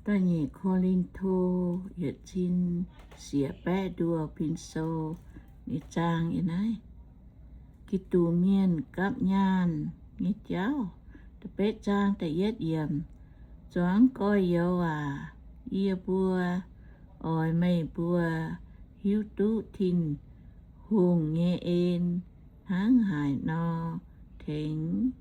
Da'nyeic Ko^lin^to yietc cin siec baeqv nduoh pin sou. Ninh zaang yiem naaiv, Giduc Mienh gapv nyaanh nyei jauv. Da'betv zaang da'yietv yiemc. Zuangx gorx-youz aac, yie mbuo oix meih mbuo hiuv duqv Tin-Hungh nyei en hnangv haaix nor tengx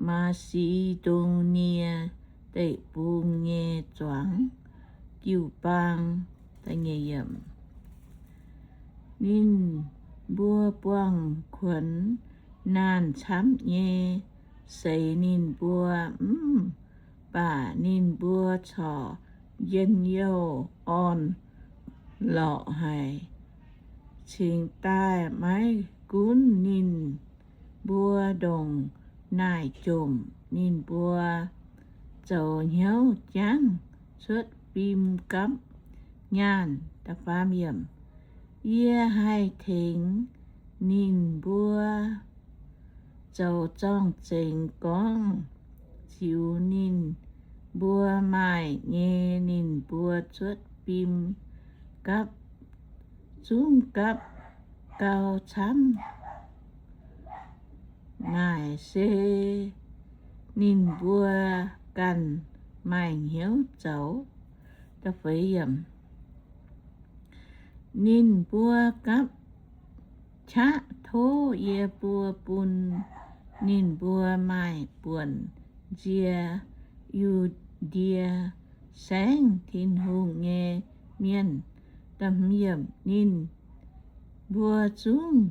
Maa^si^ndo^nie Deic-Bung nyei zuangx jiu-baang. Ninh mbuo buangh kuonx naanh camv nyei seix ninh mbuo mv baac ninh mbuo corc njien-youh orn-lorqc haic. Cingx daaih maiv gunv ninh mbuo ndongc naaic jomc, ninh mbuo zoux hnyouv jangv cuotv fim gapv nyaanh. Yie haih tengx ninh mbuo zoux zorng-zengx gorngv ziux ninh mbuo maaih nyei ninh mbuo cuotv fim gapv, zungv gapv gau camv. Naaic se ninh mbuo ganh maaih hnyouv zoux. Ninh mbuo gapv qaqv tov yie mbuo bun ninh mbuo maaih buonc nzie Yu^ndie Saengv Tin-Hungh nyei mienh. Ninh mbuo zungv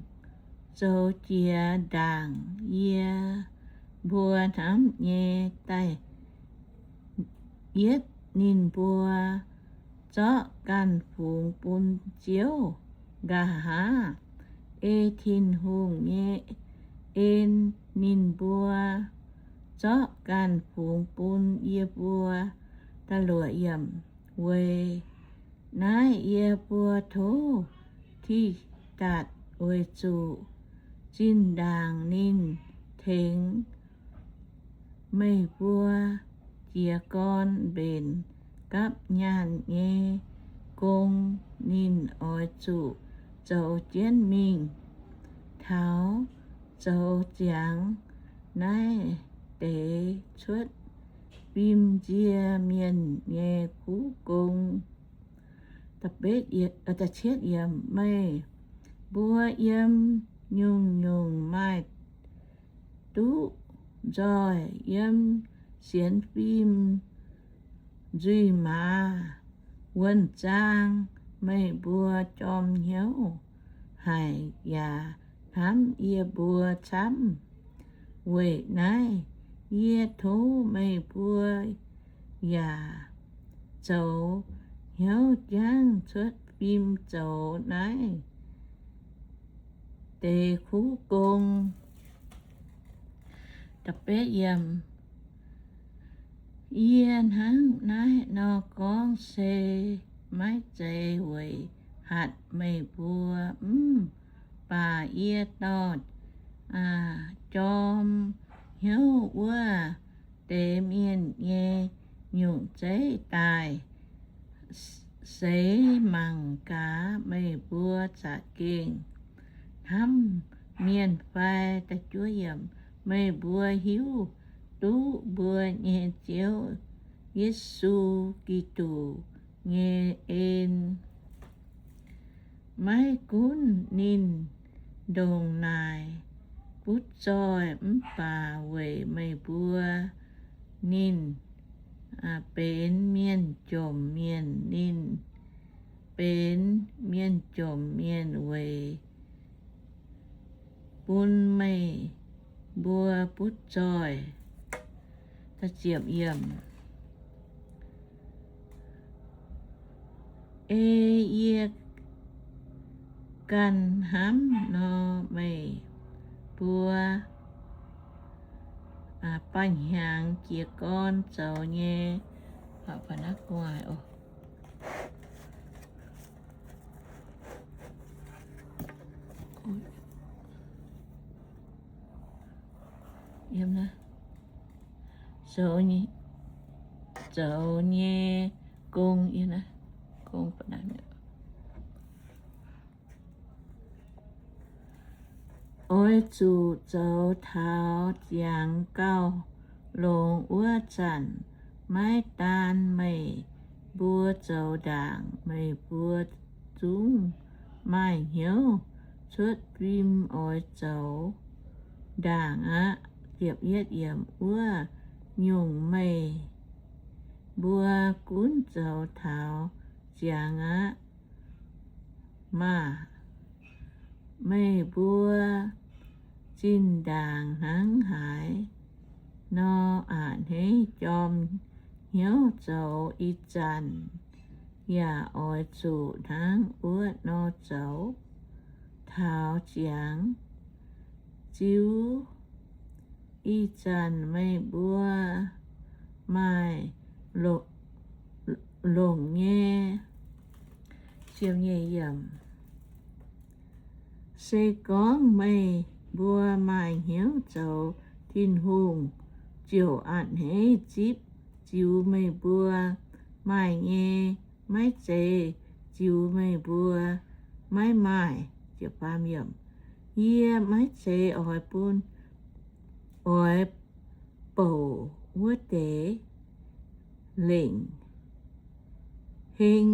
zoux jiex ndaangc yie mbuo hnamv nyei. Da'yietv, ninh mbuo zorqv ganh fungx bun Ziouv. Nqa'haav ei Tin-Hungh nyei en ninh mbuo zorqv ganh fungx bun yie mbuo. Weic naaiv yie mbuo tov Tidatc, weic zuqc zinh ndaangc ninh tengx meih mbuo jiez gorn mbenc gapv nyaanh nyei gong, ninh oix zuqc zoux jienv mingh taux zoux ziangx naaiv deix cuotv fim nzie mienh nyei kuv gong. Meih mbuo yiem nyungc-nyungc maaih duqv nzoih, yiem sienx fim nzuih maaz wuonh zaang, meih mbuo jorm hnyouv haic yaac hnamv yie mbuo camv. Weic naaiv yie tov meih mbuo yaac zoux hnyouv jangv cuotv fim zoux naaiv deix kuv gong. Yie hnangv naaiv nor gorngv se maiv zeiz weic hatc meih mbuo, mv baac yie dorh jorm hnyouv wuov deix mienh nyei nyungc zeiv daaih seix mangc gaax meih mbuo za'gengh hnamv mienh fai. Meih mbuo hiuv duqv mbuo nyei Ziouv Yesu Giduc nyei en. Maiv gunv ninh ndongc naaic butv zoih, mv baac weic meih mbuo ninh benx mienh jomc mienh. Ninh benx mienh jomc mienh weic bun meih mbuo butv zoih. Ei yie ganh hnamv nor, meih mbuo ba'hnyangx jiez gorn zoux nyei zoux nyei, zoux nyei gong. Oix zuqc zoux taux ziangx gauh longx wuov zanc, maiv daan meih mbuo zoux ndaangc, meih mbuo zungv maaih hnyouv cuotv fim oix zoux ndaangc aqv. Wuov nyungc meih mbuo gunv zoux taux ziangx aqv maah! Meih mbuo zinh ndaangc hnangv haaix nor a'hneiv jorm hnyouv zoux ih zanc, yaac oix zuqc hnangv wuov nor zoux taux ziangx. Ziux ih zanc meih mbuo maaih longc nyei. Se gorngv meih mbuo maaih hnyouv zoux, Tin-Hungh ziouc a'hneiv zipv ziux meih mbuo maaih nyei. Maiv zeiz ziux meih mbuo maiv maaih. Yie maiv zeiz oix bun, oix bouc wuov deix lengc heng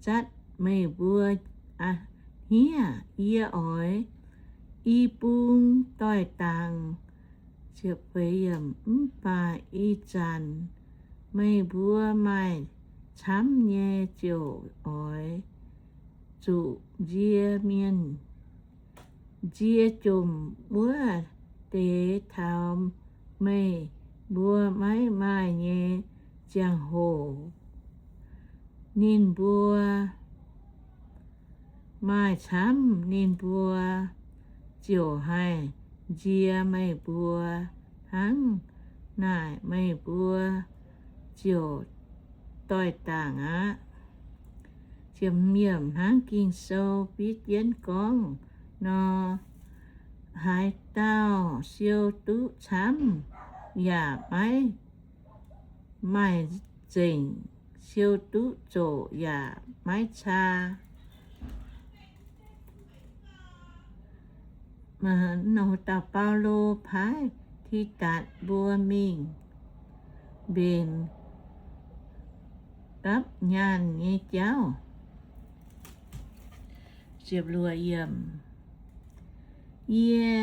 zatv meih mbuo hniev. Yie oix i bung doix-dangc. Mv baac ih zanc meih mbuo maaih camv nyei ziouc oix zuqc nzie mienh, nzie jomc wuov deix taux meih mbuo maiv maaih nyei ziangh hoc. Ninh mbuo maaih camv, ninh mbuo ziouc haih nzie meih mbuo. Hnangv naaic meih mbuo ziouc doix-dangc aqv. Hnangv Ging-Sou fiev jienv gorngv nor, haaix dauh siou duqv camv yaac maiv maaih zengc, siou duqv zoqc yaac maiv caa. Dauh Baulo paaiv Tidatc mbuo mingh mbenc gapv nyaanh nyei jauv. Yie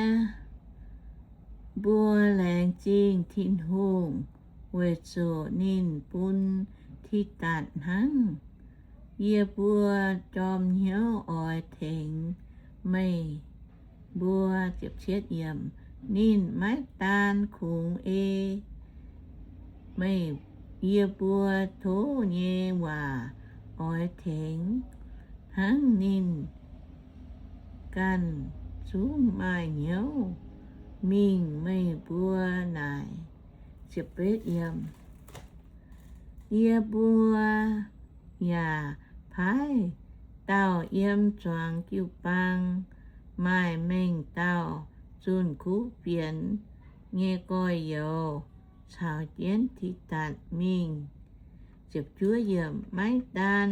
mbuo laengz zingh Tin-Hungh weic zuqc ninh bun Tidatc hnangv. Yie mbuo jorm hnyouv oix tengx meih mbuo. Ninh maiv daan kungx ei meih, yie mbuo tov nyei waac oix tengx, hnangv ninh ganh zungv maaih hnyouv mingh meih mbuo naaic. Yie mbuo yaac paaiv dauh yiem zuangx jiu-baang maaih mengh dauh zunh kuv fienx nyei gorx-youz caux jienv Tidatc mingh. Maiv daan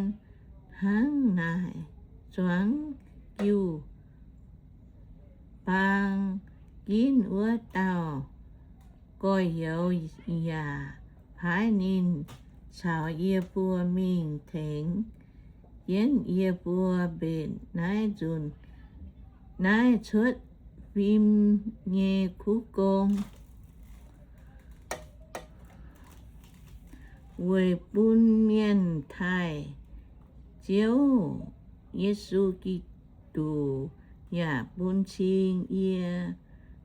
hnangv naaic, zuangx jiu-baang ginv wuov dauh gorx-youz yaac paaiv ninh caux yie mbuo mingh tengx jienv yie mbuo mbenc naaiv nzunc, naaiv cuotv fim nyei kuv gong, weic bun mienh taaih Ziouv Yesu Giduc yaac bun cing yie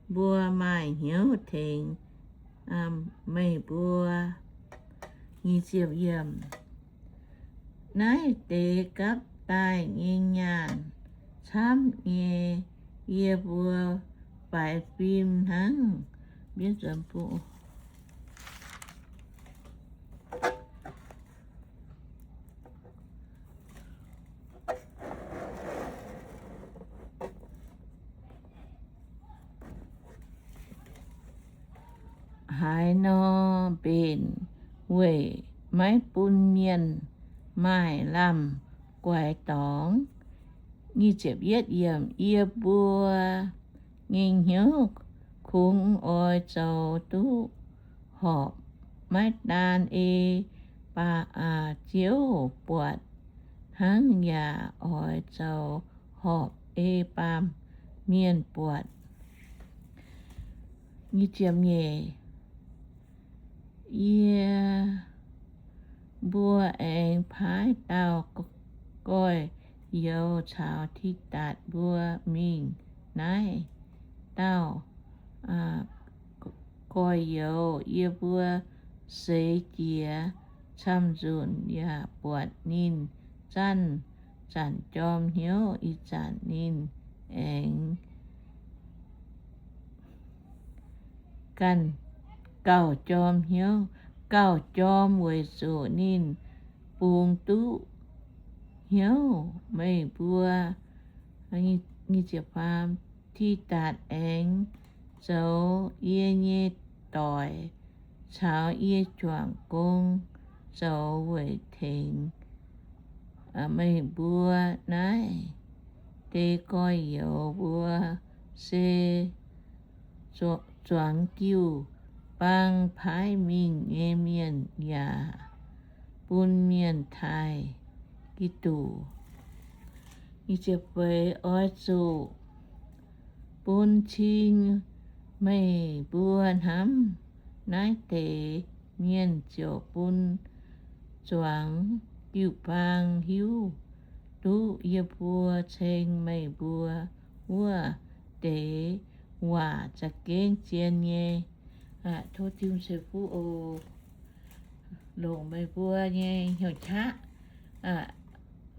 mbuo maaih hnyouv tengx meih mbuo. Naaiv deix gapv daaih nyei nyaanh camv nyei, yie mbuo faix fim hnangv. Haaix nor mbenc weic maiv bun mienh maaih lamh guaix dorngx. Yie mbuo ngaengc hnyouv kungx oix zoux duqv horpc, maiv daan ei baa, aa, Ziouv buatc hnangv, yaac oix zoux horpc ei baamh mienh buatc. Yie mbuo aengx paaiv dauh gorx-youz caux Tidatc mbuo mingh. Naaiv dauh gorx-youz yie mbuo seix jiex camv-nzunc yaac buatc ninh zanc-zanc jorm hnyouv. Ih zanc ninh aengx gauh jorm hnyouv, gauh jorm weic zuqc ninh bungx duqv hnyouv meih mbuo. Tidatc aengx zoux yie nyei doic caux yie juangc gong zoux weic tengx meih mbuo. Naaiv deix gorx-youz mbuo se zuangx jiu-baang paaiv mingh nyei mienh yaac bun mienh taaih Giduc. Oix zuqc bun cing meih mbuo hnamv naaiv deix mienh ziouc bun zuangx jiu-baang hiuv duqv yie mbuo ceng meih mbuo wuov deix waac za'gengh zien nyei. Tov Tin-Hungh ceix fuqv oc. Longc meih mbuo nyei hnyouv qaqv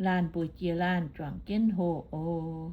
laanh mbuox jiex laanh juangc jienv hoqc oc.